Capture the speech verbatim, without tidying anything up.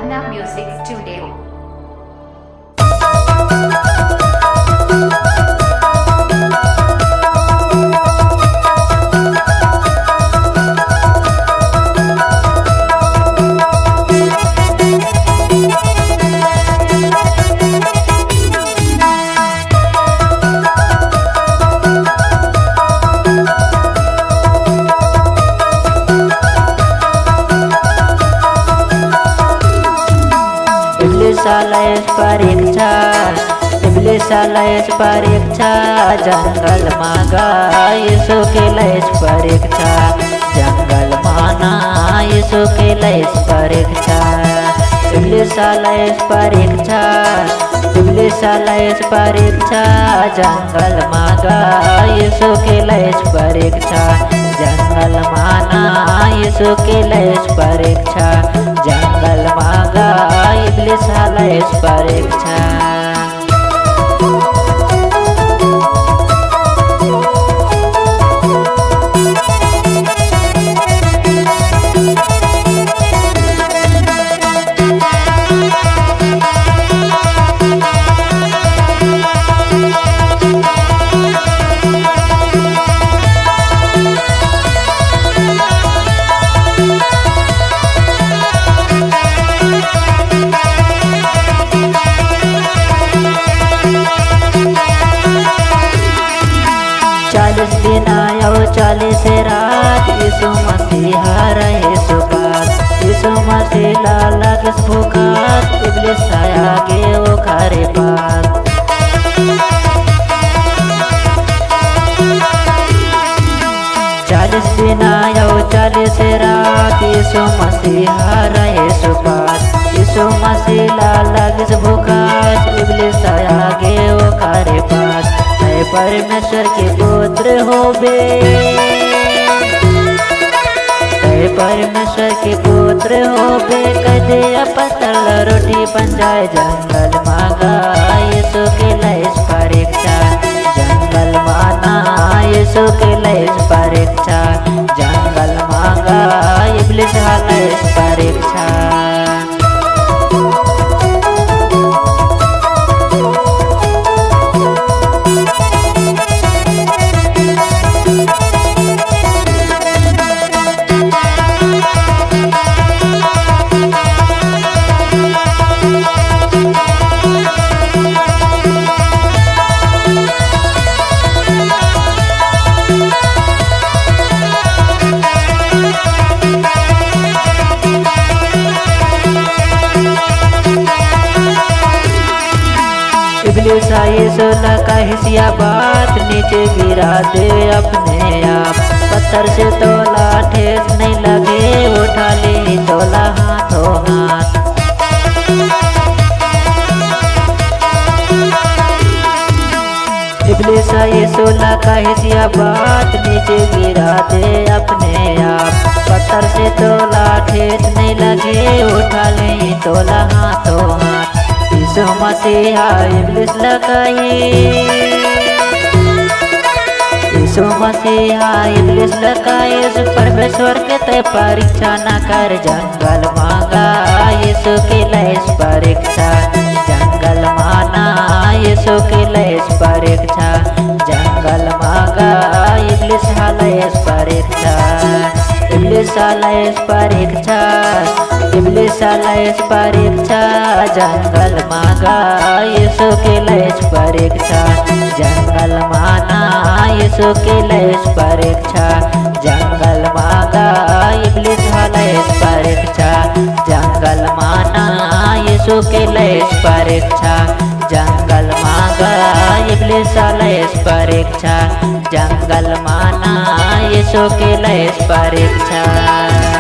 Now Music Studio। इबलीस लइस परीक्षा, इबलीस लइस परीक्षा, जंगल म गा यीशु के लइस परीक्षा, जंगल म ना यीशु के लइस परीक्षा। इबलीस लइस परीक्षा, इबलीस लइस परीक्षा, जंगल म गा यीशु के लइस परीक्षा, जंगल म ना यीशु के लइस परीक्षा, जंगल म गा इबलीस लइस परीक्षा। चालीस दिन अउ चालीस रात यीशु मसीह रहिस उपास। यीशु मसीह ला लगिस भुखास, इबलीस आगे ओखरे पास। चालीस दिन अउ चालीस रात यीशु मसीह रहिस उपास। यीशु मसीह ला लगिस भुखास, इबलीस आगे ओखरे पास। तैं परमेश्वर के पुत्र होबे, तैं परमेश्वर के पुत्र होबे, कहि दे पत्थर रोटी बन जाय। जंगल म गा यीशु के लइस परीक्षा, जंगल म ना यीशु के लइस परीक्षा, जंगल म गा इबलीस लइस परीक्षा। इबलीस यीशु ला कहिस या बात, नीचे गिरा दे अपने आप। पत्थर से तोला ठेस नइ लगे, उठा लेही तोला हाथों हाथ। इबलीस यीशु ला कहिस या बात, नीचे गिरा दे अपने आप। पत्थर से तोला ठेस नइ लगे, उठा लेही तोला हाथों हाथ। यीशु मसीहा इबलीस ला कहिस, यीशु मसीहा इबलीस ला कहिस, परमेश्वर के तैं परीक्षा ना कर। जंगल म गा यीशु के लइस परीक्षा, जंगल म ना यीशु के लइस परीक्षा, जंगल म गा इबलीस लइस परीक्षा, इबलीस लइस परीक्षा, इबलीस लइस परीक्षा। जंगल म गा यीशु के लइस परीक्षा, जंगल म ना यीशु के लइस परीक्षा, जंगल म गा इबलीस लइस परीक्षा, जंगल म ना यीशु के लइस परीक्षा, जंगल म गा इबलीस लइस परीक्षा, जंगल म ना यीशु के लइस परीक्षा।